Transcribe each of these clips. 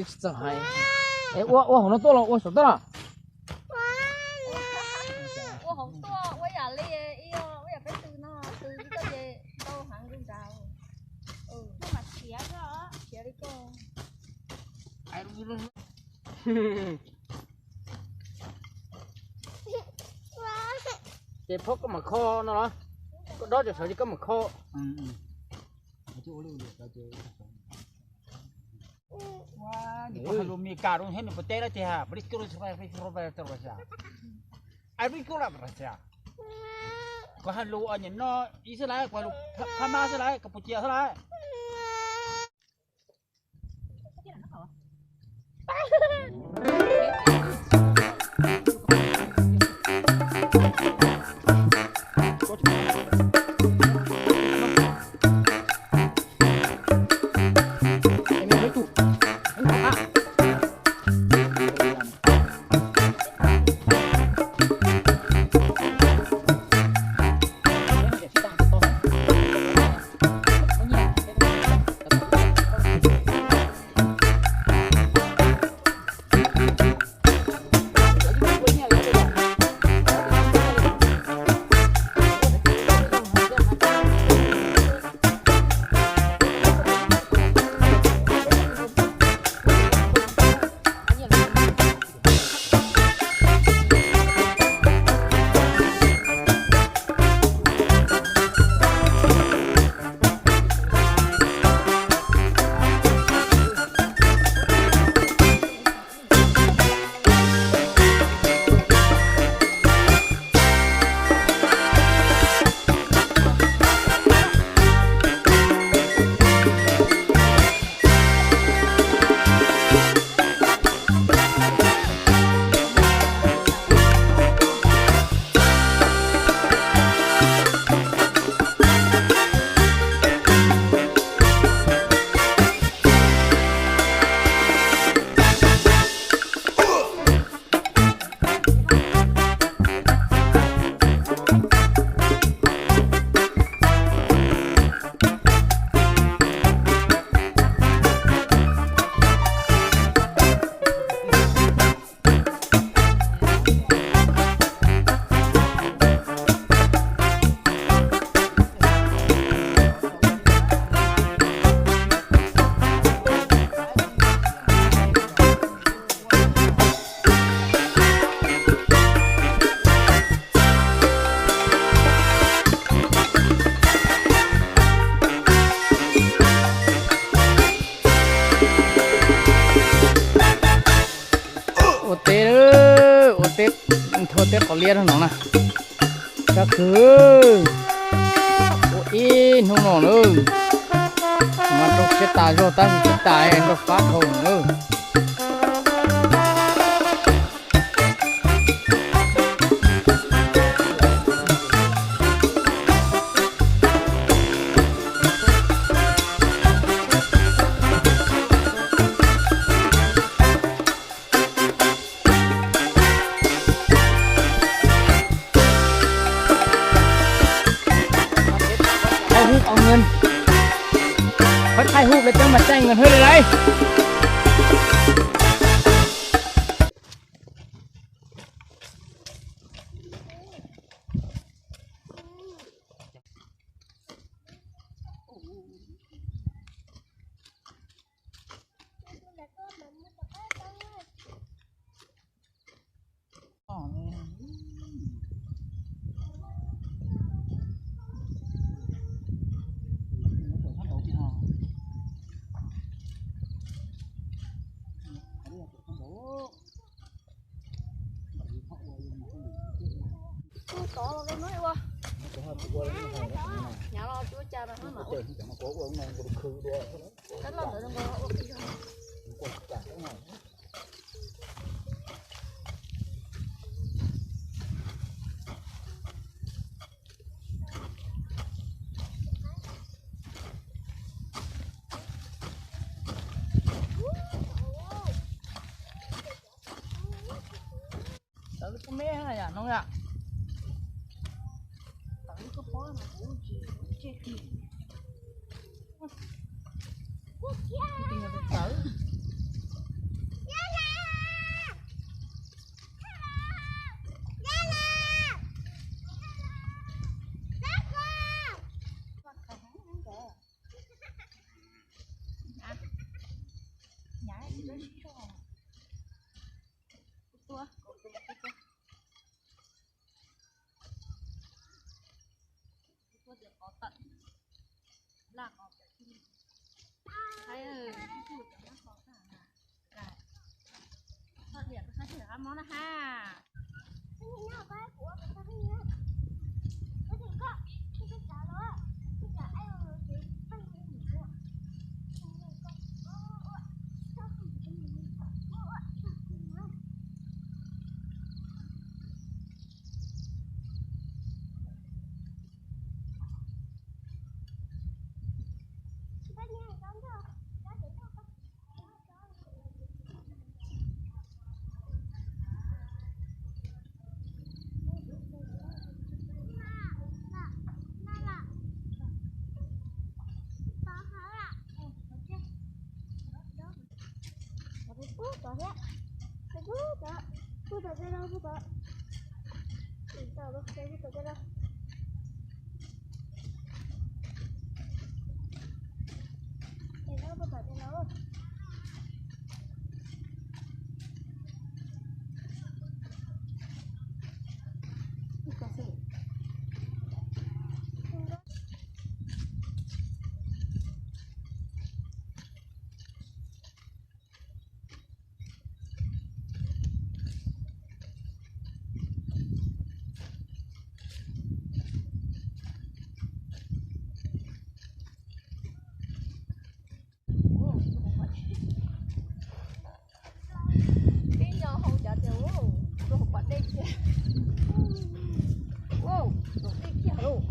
Txawm hais, es ua ua hauv no tuaj los ua saum tuaj los? Ua hauv tuaj, ua yam li ib, ua yam peb tw no, tw tsis tau ces tau heev nkaus nrad. Khiav li ko. Ces phob koj mam kho no los? Koj dob cov sawv ces koj mam kho. Koj hais lus Meskas rau thiab nws puas teb dab tsi hais, pab lij kub, pab lij kub, pab lij kub, koj hais lus nyem no ib xwb lawm, koj hais lus Phab Mab xwb lawm, Kampuchia xwb lawm. Ua teb, ua teb, nthua teb qos liab no na. Sab khwv, ua ib hnub no na. Mas rau siab tas zog tab sis siab tas rau fab dhau na. Thaij hub, thaij hub, peb cov mas thaij nws hwb li lauj. Tod los ua, nyav los tsis ua cas mas ua. Tab los ntawd ua. Tawv li koj me yam no yom. Tawv li koj pob no kuv tsis tseg ti. Tawv. Tua, tua, tua, tua, tua, tua, tua, tua, tua, tua, tua, Peb nyob hauv cov tias, ua, luag pom dej kiag. Ua, luag dej kiag lauj.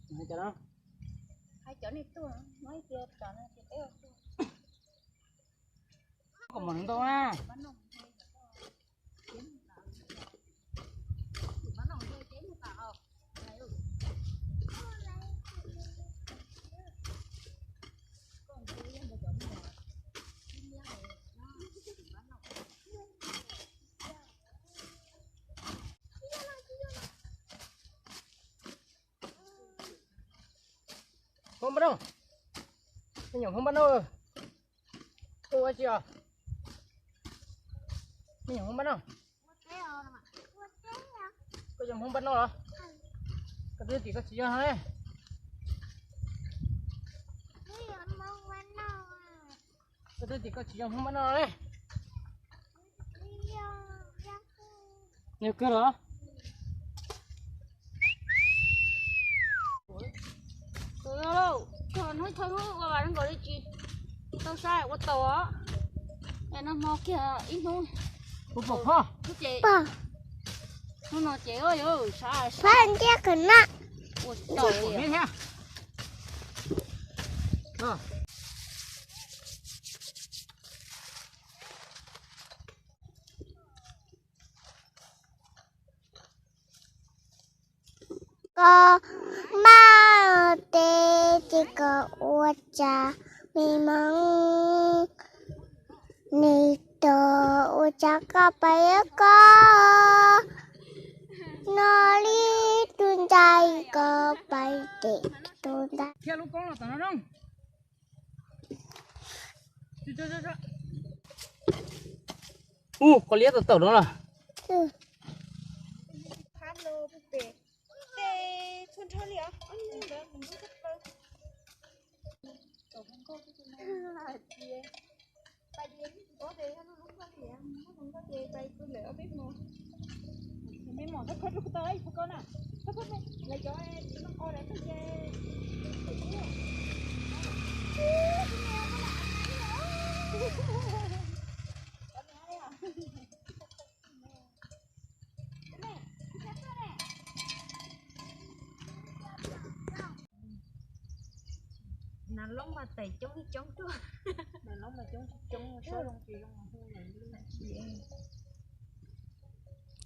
Hais cov no, hais cov nej tuaj, no ib pliag tom no ces peb ua tuaj. Kom mos ntau na. Hmoob Npab Noj, me nyuam Hmoob Npab Noj, ua tsi os? Me nyuam Hmoob Npab Noj, koj yog Hmoob Npab Noj los? Koj twb tias koj tsis yog no ne. Koj twb tias koj tsis yog Hmoob Npab Noj ne. Yog kawg los? Koj hnub thawj hnub ua vas nkaus li tsis tau saib ua tau os. Es nag hmo kiag ib hnub. Hnub no ces ua yuav saib ua tau li. Koj maj teb ces koj ua cas me hmoob ne, tos ua cas koj pais koj no li tus ntxhais koj pais ces tus ntxhais. Ub, koj liab tau tawm no los? Nas loob mas tais coob coob tuaj. Nas loob mas coob coob, sab zoo tsis zoo.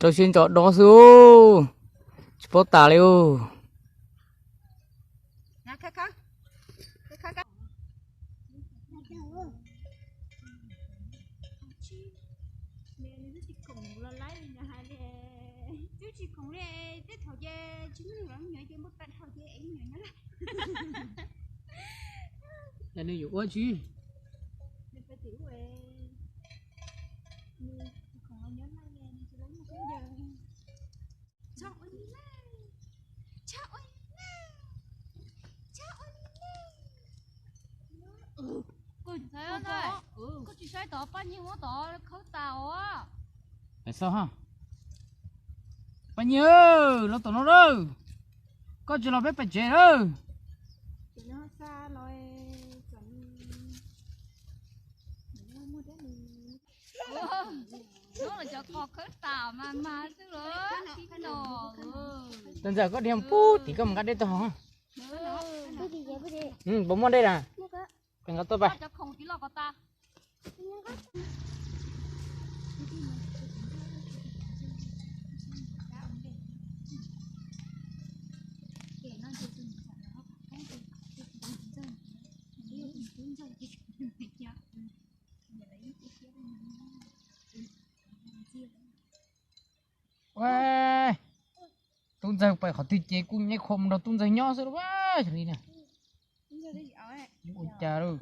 Rau siab ntso dob xwb, tsis paub tas li. Twb tsis khoom li, tej thaum ces tsis muaj neeg los me nyuam ces npau taws dhau ces es me nyuam nyob lawm. Nws yuav ua tsi? Koj tsis saib tod, paj nyiag muab tod khawb tas os. Xauj ha. Paj nyiag, los tom no lawm. Koj tsis los peb pais tsev lawm. Cov qos khawb tas mas mas xwb los tib no. Tus ntxawm koj dhia pub tim koj mus nqa dej tau hov. Puas muaj dej na? Peb nqa tuaj pais. Ua, tub ntxawg pais qhov twg ces kuj nyab khua mus nrog tub ntxawg nyob xwb lauj, yog li na. Ua cas lauj?